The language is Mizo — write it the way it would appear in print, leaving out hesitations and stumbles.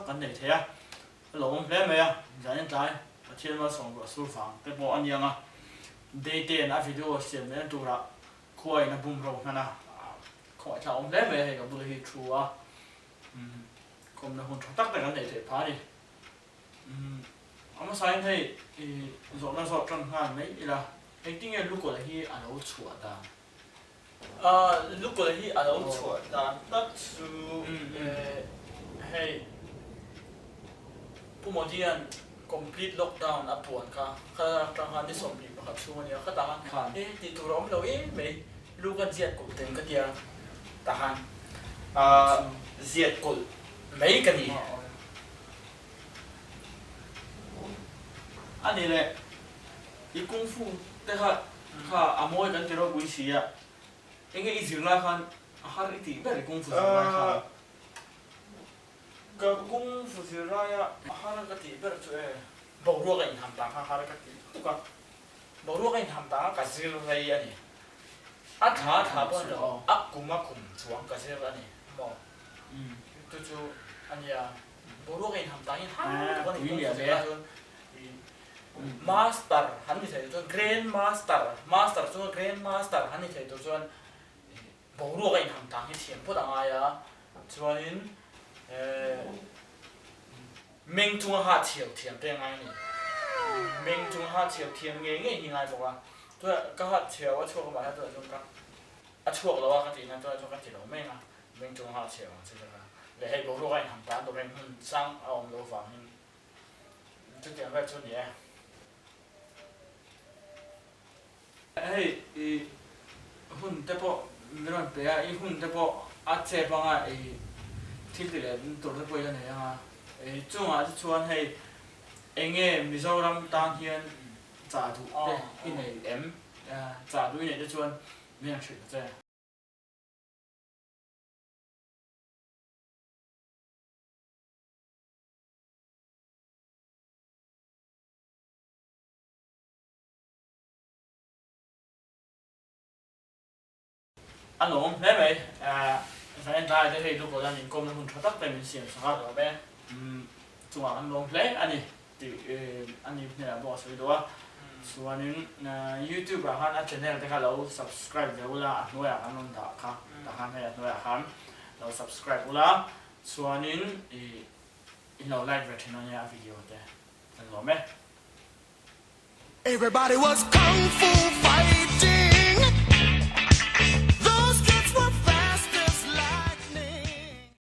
tak kan nei thei a, a lawmawm hle mai a, zanin tlai Pathian malsawm ruah sur vang te pawh a niang a, Dayte'n a video siam lehna turah khua in a bum ro hman a, khawngaih awm hle mai a hei ka bula hi thu a, kawmna hun tha tak te kan neih theih phah a ni. A hmasain hei zawhna zawh tan nghal mai ila, engtinge Lukawlh hi a lo chhuah dan? Lukawlh hi a lo chhuah dan tak chu hei Pu Modi-a'n complete lockdown a puan kha, kha atang khan ni 21 chhung a nia, khatah khan e tih tur a awm lo em mai, lu ka ziat kulh teng ka tia tah khan ziat kulh mai ka ni. A ni le, i kung fu te kha kha a mawi kan ti ropui si a, enge i zir lai khan a har i tih ber i kung fu zir lai khan? Ka kung fu zir laia a har ka tih ber chu e. Boruak a inham tang kha har ka ti lutuk a, boruak a inham tang a ka zir rei a ni. A thla a thla pawh a ni lo, a kum a kum chuang ka zir a ni maw? Chu chu a nia. Boruak a inham tangin har lutuk a ni kung fu zir lai chuan Master han ni thei tur chuan Grand Master, Master chunga Grand Master han ni thei tur chuan boruak a inham tang hi thiam phawt a ngai a, chuanin meng chunga ha chhiau thiam te a ngai a ni. Meng chunga ha chhiau thiam ngei ngei hi ngai bawk a, tunah ka ha chhiau a chhuak avang hian tunah chuan ka a chhuak lo a ka tih nan tunah chuan ka ti lo meng a, meng chunga ha chhiau ang chi te kha leh hei boruak a inham tan tur hian hmun sang a awm loh vangin Chutiang vel chu a ni e. Hei i hun te pawh min rawn pe a, i hun te pawh a chep anga i thil ti leh tur te pawh i la nei anga. I chungah te chuan hei eng nge Mizoram tan hian chah duh te i nei em? Chah duh i neih te chuan min rawn hrilh ta che. A lawm hle mai. Zanin tlai te hei Lukawlh an inkawmna hun tha tak te min siam sak a lawm e. Chungah kan lawm hle a ni tih a ni hnenah pawh a sawi duh a. Chuanin YouTube ah khan a channel te kha lo subscribe ve ula a hnuaiah kan rawn dah kha tah khan hei a hnuaiah khan lo subscribe ula chuanin ih In lo like ve thin ania a video te kan lawm e. Everybody was kung fu fighting.